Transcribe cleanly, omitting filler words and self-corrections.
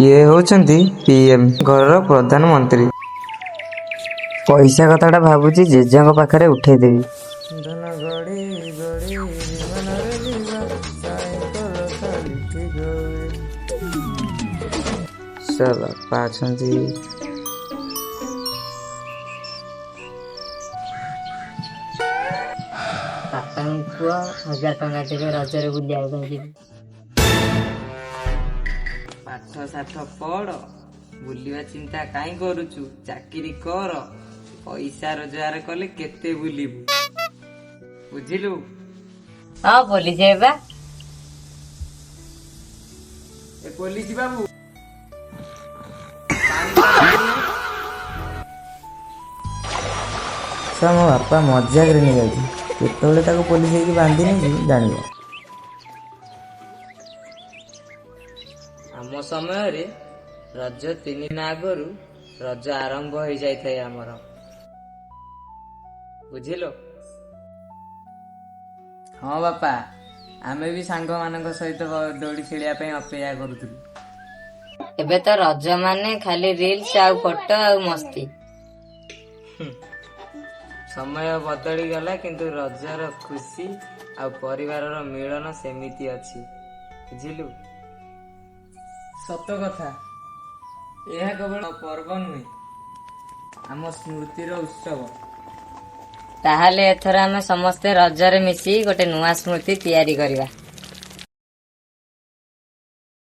ଇଏ ହେଉଛନ୍ତି ପିଏମ୍, ଘରର ପ୍ରଧାନମନ୍ତ୍ରୀ। ପଇସା କଥାଟା ଭାବୁଛି ଜେଜେଙ୍କ ପାଖରେ ଉଠେଇଦେବି। ଧନ ଗଡ଼ି ଗଡ଼ି ବିମାନରେ ଯିବା, ସାଇକଲ ଚାଲିଛି ଗୌରୀ। ସେ ବାପା ଅଛନ୍ତି। ବାପାଙ୍କୁ କୁହ 1000 ଟଙ୍କା ଦେବେ, ରଜରେ ବୁଲିବା ପାଇଁ ଯିବି। ପାଠ ସାଠ ପଢ, ବୁଲିବା ଚିନ୍ତା କାଇଁ କରୁଛୁ? ଚାକିରି କର, ପଇସା ରୋଜଗାର କଲେ କେତେ ବୁଲିବୁ, ବୁଝିଲୁ? ହଁ, ପୋଲିସ ହେବା। ଏ ପୋଲିସ ବାବୁ। ସାର୍, ମୋ ବାପା ମଜାକରେ ନେଇଯାଉଛି। କେତେବେଳେ ତାକୁ ପୋଲିସ ହେଇକି ବାନ୍ଧି ନେଇଛି ଜାଣିବ। ଆମ ସମୟରେ ରଜ 3 ଦିନ ଆଗରୁ ରଜ ଆରମ୍ଭ ହେଇଯାଇଥାଏ ଆମର, ବୁଝିଲ? ହଁ ବାପା, ଆମେ ବି ସାଙ୍ଗମାନଙ୍କ ସହିତ ଦୋଳି ଖେଳିବା ପାଇଁ ଅପେକ୍ଷା କରୁଥିଲୁ। ଏବେ ତ ରଜ ମାନେ ଖାଲି ରିଲ୍ସ ଆଉ ଫଟୋ ଆଉ ମସ୍ତି। ସମୟ ବଦଳିଗଲା, କିନ୍ତୁ ରଜର ଖୁସି ଆଉ ପରିବାରର ମିଳନ ସେମିତି ଅଛି, ବୁଝିଲୁ? ସତ କଥା, ଏହା କେବଳ ପର୍ବ ନୁହେଁ, ଆମ ସ୍ମୃତିର ଉତ୍ସବ। ତାହେଲେ ଏଥର ଆମେ ସମସ୍ତେ ରଜରେ ମିଶି ଗୋଟେ ନୂଆ ସ୍ମୃତି ତିଆରି କରିବା।